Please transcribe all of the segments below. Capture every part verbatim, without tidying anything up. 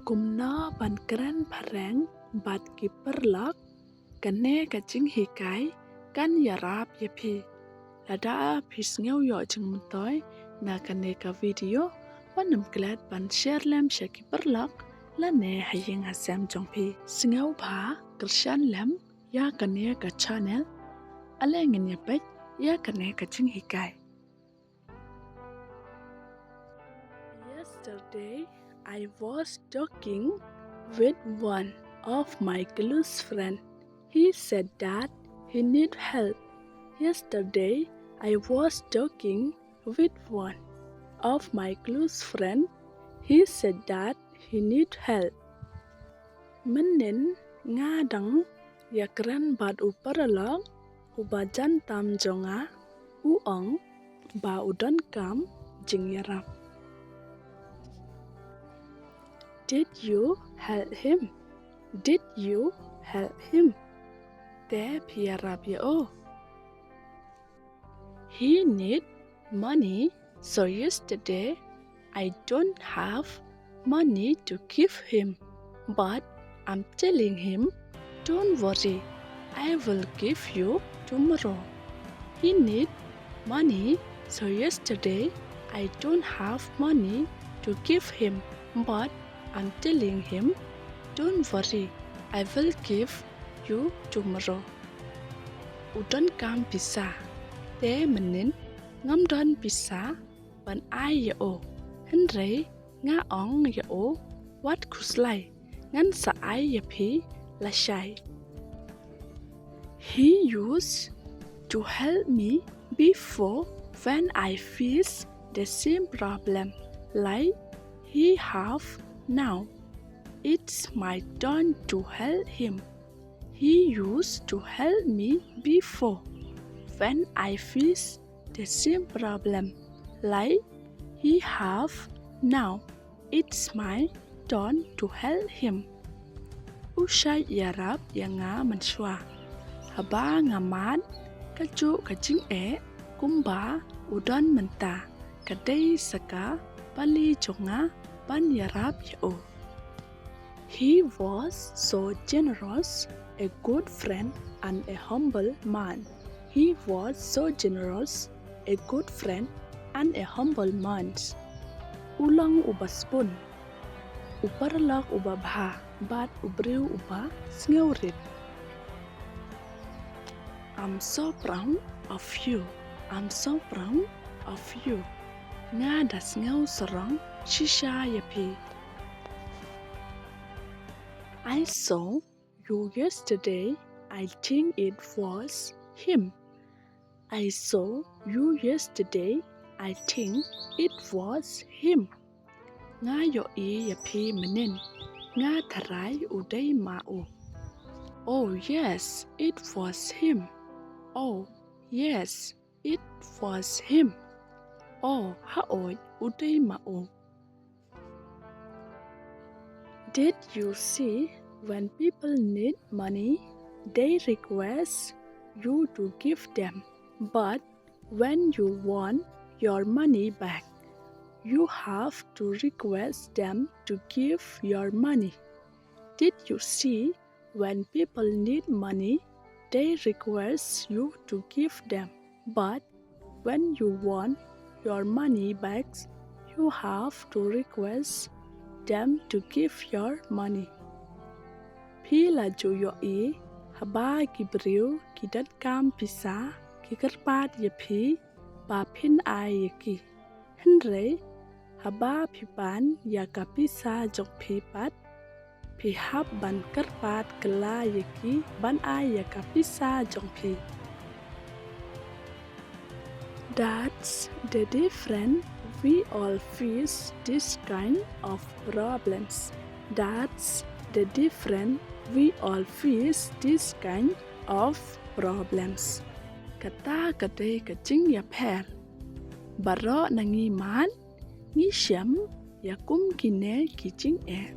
Kumno ban kren phareng bad ki paralok? Kane ka jinghikai kan ïarap ïa phi. Lada phi sngew ïoh jingmyntoi na kane ka video, wat nym klet ban share lem sha ki paralok lane ha ïing ha sem jong phi. Sngewbha kyrshan lem ïa kane ka channel. Ale ngin ïa peit ïa kane ka jinghikai. Yesterday, I was talking with one of my close friend. He said that he need help. Yesterday, I was talking with one of my close friend. He said that he need help. Mynnin nga dang ïakren bad u paralok uba jan tam jong nga, u ong ba u donkam jingïarap. Did you help him? Did you help him? Te phi ïarap ïa u? He need money, so yesterday I don't have money to give him, but I'm telling him, "Don't worry, I will give you tomorrow." He need money, so yesterday I don't have money to give him, but I'm telling him, "Don't worry, I will give you tomorrow." U donkam pisa, te mynnin ngam don pisa ban ai ïa u. Hynrei nga ong ïa u, wat khuslai, ngan sa ai ïa phi lashai. He used to help me before when I face the same problem like he have now. It's my turn to help him. He used to help me before when I face the same problem like he have now. It's my turn to help him. U shait ïarap ïa nga mynshuwa haba nga mad kajuh ka jingeh kumba u don mynta. Ka dei sa ka pali jong nga ban ïarap ïa u. He was so generous, a good friend and a humble man. He was so generous, a good friend and a humble man. U long uba sbun, u paralok uba bha bad u briew uba sngewrit. I'm so proud of you. I'm so proud of you. Nga da sngew sarong shisha ïa phi. I saw you yesterday. I think it was him. I saw you yesterday. I think it was him. Nga ïohi ïa phi mynnin. Nga tharai u dei ma u. Oh yes, it was him. Oh yes, it was him. Oh, haoid, u dei ma u. Did you see, when people need money, they request you to give them? But when you want your money back, you have to request them to give your money. Did you see, when people need money, they request you to give them? But when you want your money back, you have to request them to give your money. Phi la ju ïohi haba ki briew ki donkam pisa, ki kyrpad ïa phi ba phin ai ïa ki. Hynrei haba phi pan ïa ka pisa jong phi pat, phi hap ban kyrpad kylla ïa ki ban ai ïa ka pisa jong phi. That's the difference. We all face this kind of problems. That's the difference. We all face this kind of problems. Kata ka dei ka jingïapher. Baroh na ngi man ngi shem ïa kum kine ki jingeh.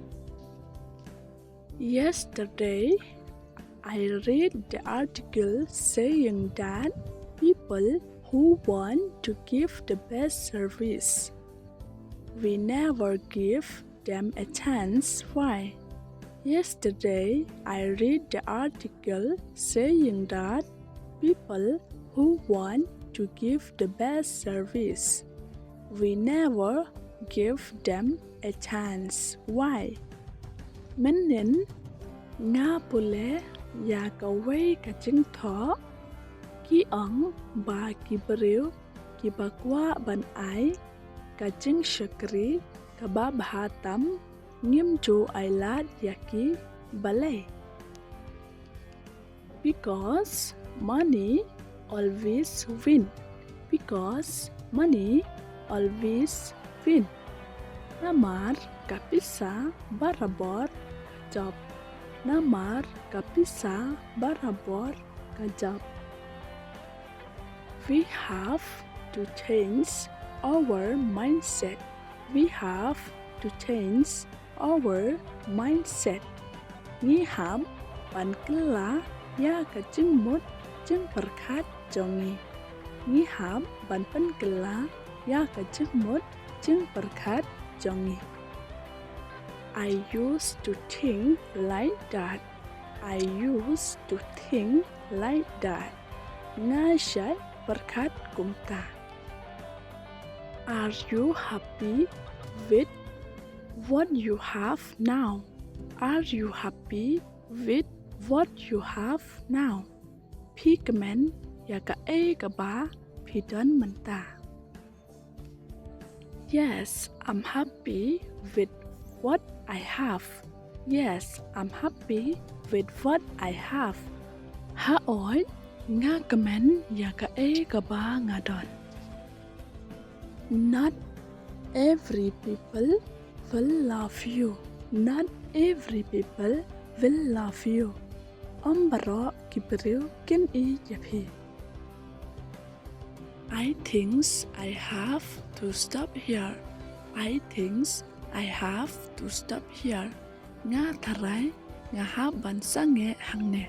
Yesterday, I read the article saying that people who want to give the best service, we never give them a chance. Why? Yesterday, I read the article saying that people who want to give the best service, we never give them a chance. Why? Mynnin nga pule ïa kawei ka jingthoh, ki ong ba ki briew kiba kwah ban ai ka jingshakri kaba bha tam, ngim ju ai lad ïa ki. Balei? Because money always win. Because money always win. Namar ka pisa barabor ka jop. Namar ka pisa barabor ka jop. We have to change our mindset. We have to change our mindset. Ngi hap ban kylla ïa ka jingmut jingpyrkhat jong ngi. Ngi hap ban pynkylla ïa ka jingmut jingpyrkhat jong ngi. I used to think like that. I used to think like that. Nga shait pyrkhat kumta. Are you happy with what you have now? Are you happy with what you have now? Phi kmen ïa kaei kaba phi don mynta? Yes, I'm happy with what I have. Yes, I'm happy with what I have. Haoid, nga kmen ïa kaei kaba nga don. Not every people will love you. Not every people will love you. Ym baroh ki briew kin ïeit ïa phi. I thinks I have to stop here. I thinks I have to stop here. Nga tharai nga hap ban sangeh hangne.